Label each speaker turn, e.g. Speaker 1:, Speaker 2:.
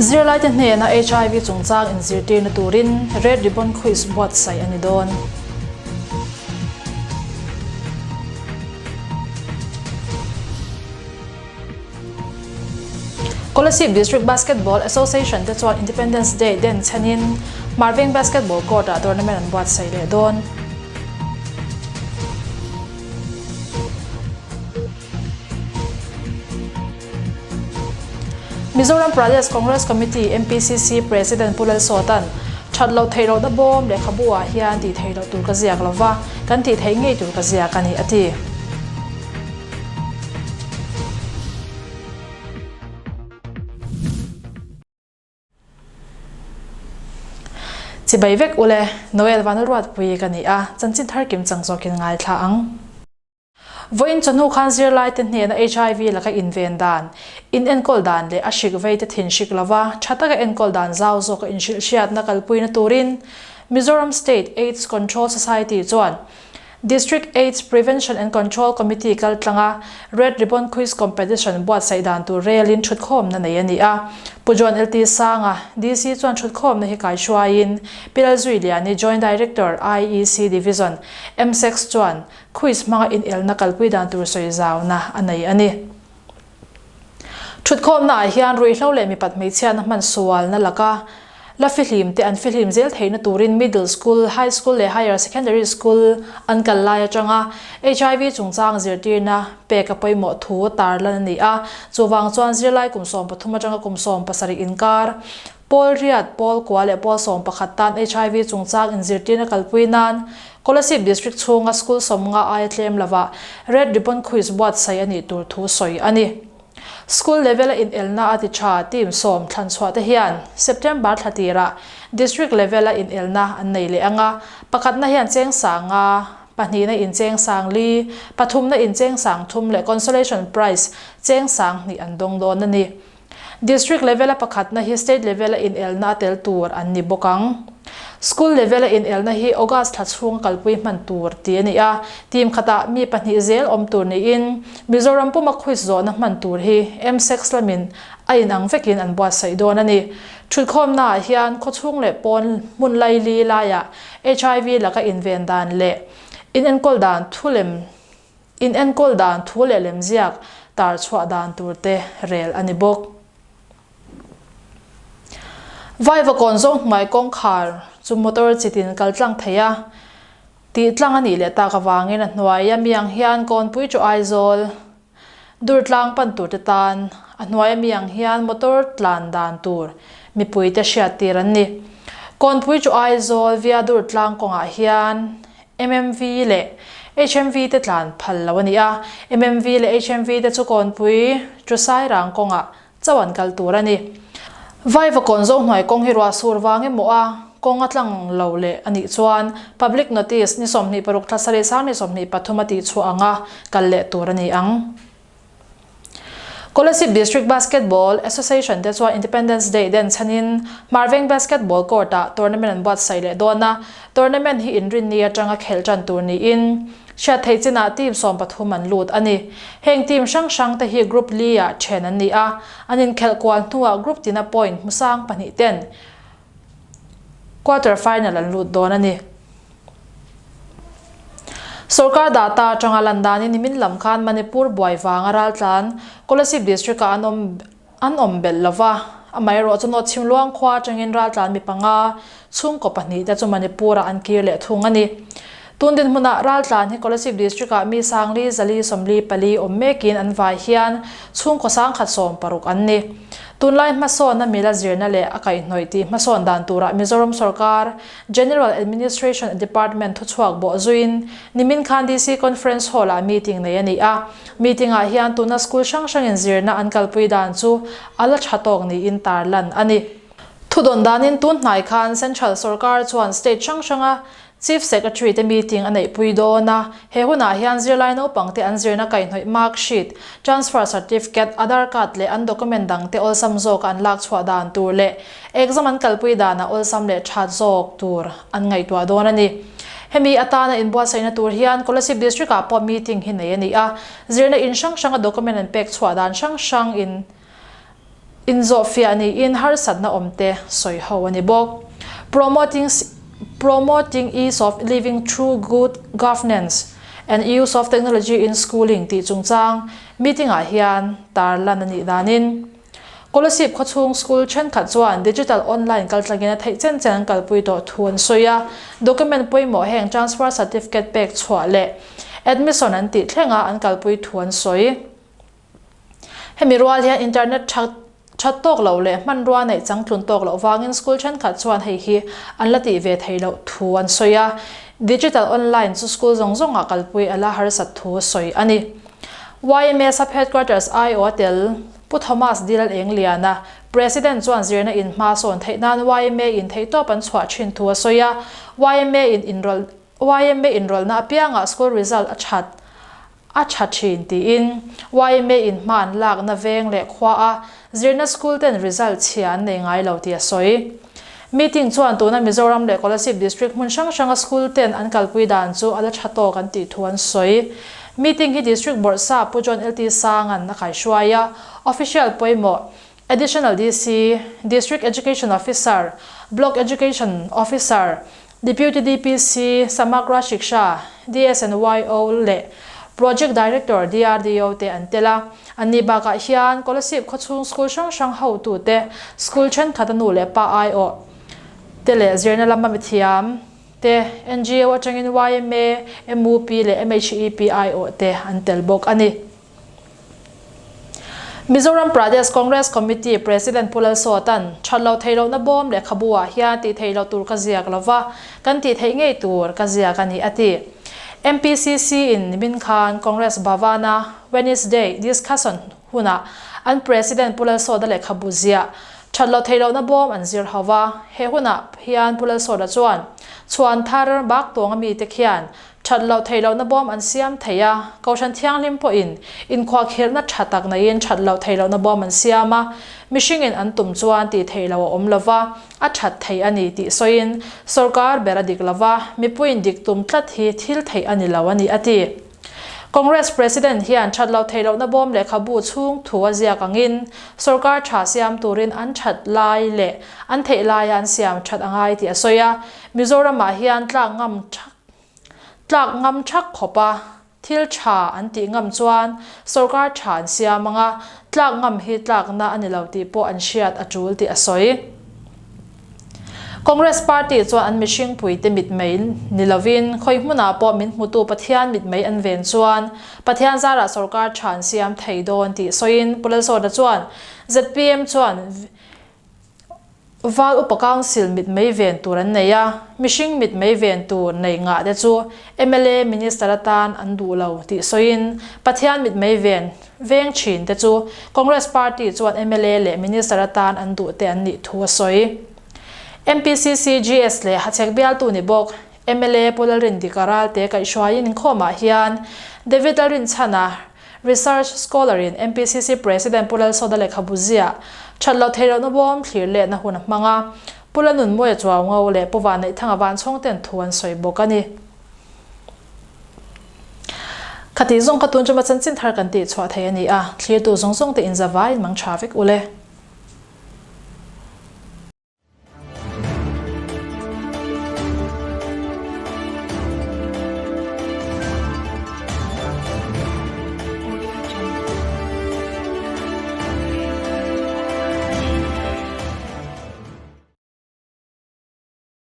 Speaker 1: Zirlaite hnena HIV chungchang inzirtirna turin Red Ribbon Quiz buatsaih a ni dawn. Kolasib District Basketball Association te chuan Independence Day den chhenin Hmarveng Basketball Court-ah tournament an buatsaih leh dawn. Mizoram Pradesh Congress Committee, MPCC, President Pu Lalsawta'n, That loh theih lohna bawm lehkhabu ah hian tih theih loh tur ka ziak lo va, kan tih theih ngei tur ka ziak a ni, a ti. Chibai vek ule, Noel Vanlalruatpui ka ni a, chanchin thar kim chang zawkin ngaithla ang. Vawiin chawhnu khan zirlaite hnena HIV laka inven dan, inenkawl dan leh a hrik veite thin hrik lova tha taka enkawl dan zau zawka inhrilhhriatna kalpuina turin Mizoram State AIDS Control Society chuan District AIDS Prevention and Control Committee kaltlanga Red Ribbon Quiz Competition buatsaih dan tur relin thutkhawmna nei a ni a. Pu John LT Sanga, DC chuan thutkhawmna hi kaihruaiin Pi Lalzuiliani, Joint Director, IEC Division, MSEX chuan Quiz hmanga inelna kalpui dan tur sawi zauna a nei a ni. Thutkhawmna ah hian ruihhlo leh mipat hmeichhiatna hman sualna laka la fihlim te an fihlim zel theihna turin Middle School, High School leh Higher Secondary School an kal lai atanga HIV chungchang zirtirna pek a pawimawh thu tarlan a ni a. Chuvang chuan zirlai kum 13 atanga kum 17 inkar Pawl riat, pawl kua leh pawl 11 tan HIV chungchang inzirtirna kalpui nan Kolasib District chhunga school 50 aia tlem lovah Red Ribbon Quiz buatsaih a nih tur thu sawi a ni. School level-a inelna a ti tha team sawm thlan chhuah te hian September thla tirah District level-a inelna an nei leh ang a, pakhatna hian cheng sanga, pahnihna incheng sang li, pathumna incheng sang thum leh consolation prize cheng sang hnih an dawng dawn a ni. District level-a pakhatna hi state level-a inelna a tel tur an ni bawk ang. School level-a inelna hi August thla chhunga kalpui hman tur ti a ni a, team khatah mi pahnih zel awm tur niin Mizoram puma quiz zawhna hman tur hi MSEX lamin a inang vekin an buatsaih dawn a ni. Thutkhawmnaah hian khawchhung leh pawn hmun laili laiah HIV laka inven dan leh inenkawl dan thulem Inenkawl dan thu leh lemziak tar chhuah dan tur te rel a ni bawk. Vaivakawn zawng hnuai kawngkhar chu motor chitin kal tlang thei a, tih tlang a nih leh tak avangin a hnuaia mi ang hian kawnpui chu Aizawl dur tlang pan tur te tan a hnuaia mi ang hian motor tlan dan tur mipui te hriat tir an ni. Kawnpui chu Aizawl via dur tlang kawngah hian MMV leh HMV te tlan phal lo a ni a, MMV leh HMV te chu kawnpui Chusairang kawngah chauh an kal tur a ni. Vaivakawn Zohnuai kawng hi ruah sur vang emaw a kawng a tlang lo leh a nih chuan Public Notice ni 26 thla sarih sang ni 23 a tihchhuah anga kal leh tur a ni ang. Kolasib District Basketball Association te chuan Independence Day den chhanin Hmarveng Basketball Court-ah tournament an buatsaih leh dawn a, tournament hi inrinni atanga khelh tan tur niin hriat theih chinah team 13 an lut a ni. Heng team hrang hrang te hi Group li-ah then an ni a, an inkhelh kual hnuah group tina point hmusang pahnih ten Quarter final an lut dawn a ni. Sorkar data atanga lan danin nimin lam khan Manipur buai vanga raltlan Kolasib District ah an awm an awm belh lova, amaherawh chu Nawhchhim Luang khua atangin raltlan mi panga chhungkaw pahnih te chu Manipur ah an kir leh thung a ni. Tun dinhmunah raltlan hi Kolasib District ah mi sangli zali 44 awm mekin an vai hian chhungkaw sangkhat 60 an ni. Tunlai hmasawnna mila zirna leh a kaihhnawih tih hmasawn dan turah Mizoram sorkar General Administration Department thuchhuak bawh zuiin nimin khan DC Conference Hall-ah meeting nei a ni a. Meeting-ah hian tuna school hrang hrangin zirna an kalpui dan chu a la tha tawk niin tarlan a ni. Thudawn danin tun hnai khan Central sorkar chuan state hrang hranga Chief Secretary te meeting a neihpui dawn a, he hunah hian zirlai naupang te an zirna kaihhnawih mark sheet, transfer certificate, Aadhaar card leh an document dang te awlsam zawka an lak chhuah dan tur leh exam an kalpui danah awlsam leh that zawk tur an ngaihtuah dawn a ni. Hemi atana inbuatsaihna tur hian Kolasib District ah pawh meeting hi nei a ni a, zirna in hrang hranga document an pek chhuah dan hrang hrang in. Inzawhfiah niin harsatna awmte sawi ho a ni bawk. Promoting Promoting Ease of Living Through Good Governance and Use of Technology in Schooling tih chungchang meeting-ah hian tarlan a nih danin Kolasib khawchhung school thenkhat chuan digital online kaltlangin a theih chen chen an kalpui tawh thu an sawi a, document pawimawh heng transfer certificate pek chhuah leh admission an tih thlenga an kalpui thu an sawi. Hemi rual hian internet tha that tawk loh leh hmanrua neih changtlun tawk loh vangin school thenkhat chuan hei hi an la tih ve thei loh thu an sawi a, digital online chu school zawng zawngah kalpui a la harsat thu sawi a ni. Yma Sub Headquarters aiawh a tel Pu Thomas Dilal Engliana, President chuan zirna in hma sawn theih nan yma in theihtawp an chhuah thin thu a sawi a, yma in inrawlh yma inrawlhna apiangah school result a that A tha thin tiin yma in hma an lakna veng leh khua a zirna school ten result chhia an nei ngai lo tih a sawi. Meeting chuan tuna Mizoram leh Kolasib District hmun hrang hranga school ten an kalpui dan chu a la tha tawk an tih thu an sawi. Meeting hi District Bawrhsap Pu John LT Sanga'n a kaihruai a, official pawimawh Additional DC, District Education Officer, Block Education Officer, Deputy DPC, Samagra Shiksha, DSNYO, leh Project Director, DRDO, te an tel a. Anni bakah hian Kolasib khawchhung school hrang hrang hotute, school thenkhat a nu leh pa aiawh te leh zirna lama mithiam te, NGO atangin yma, MUP leh MHEP aiawh te an tel bawk a ni. Mizoram Pradesh Congress Committee President Pu Lalsawta'n, That loh theih lohna bawm lehkhabu ah hian tih theih loh tur ka ziak lo va, kan tih theih ngei tur ka ziak a ni, a ti. MPCC in nimin khan Congress Bhavan-a Wednesday discussion hunah an President Pu Lalsawta lehkhabu ziah That loh theih lohna bawm an zir ho va, he hunah hian Pu Lalsawta chuan chhuan thar bak tawnga mite khian That loh theih lohna bawm an siam thei a, Kohhran Thianghlim pawhin inkhuahkhirhna tha tak neiin that loh theih lohna bawm an siam a, mihringin an tum chuan tih theih loh a awm lo va, a that theih a ni tih sawiin sawrkar ber a dik lo va, mipuiin dik tum tlat hi thil theih a ni lo a ni a ti. Congress President hian that loh theih lohna bawm lehkhabu chhung thu a ziak angin sawrkar tha siam turin an that lai leh an theih laia an siam that a ngai tih a sawi a, Mizoramah hian tlak ngam thak Tlak ngam thak khawp a, thil tha an tih ngam chuan sawrkar tha an siam ang a, tlak ngam hi tlakna a ni lo tih pawh an hriat a tul tih a sawi. Congress party chuan an mihring puite mitmei ni lovin khawi hmunah pawh min hmutu Pathian mitmei an ven chuan Pathian zarah sawrkar tha an siam thei dawn tih sawiin Pu Lalsawta chuan zpm chuan Val upa council mitmei ven tur an nei a, mihring mitmei ven tur nei ngah te chu mla minister atan an duh lo tih sawiin Pathian mitmei ven veng thin te chu Congress party chuan mla leh minister atan an duh te an nih thu a sawi. MPCC GS leh Hachhek bialtu ni bawk mla Pu Lalrindika Ralte kaihhruaiin inkhawmah hian David Lalrinchhana Research Scholar in MPCC President Pu Lalsawta lehkhabu ziah that loh theih lohna bawm thlir lehna hun a hmang a, Pu Lanunmawia Chuaungo leh Pu Vanneihthanga Vanchhawng ten thu an sawi bawk a ni. Khatih zawng kha tun chuma chanchin thar kan tih chhuah thei a ni a, thlirtu zawng zawng te inzavaiin mang tha vek ule.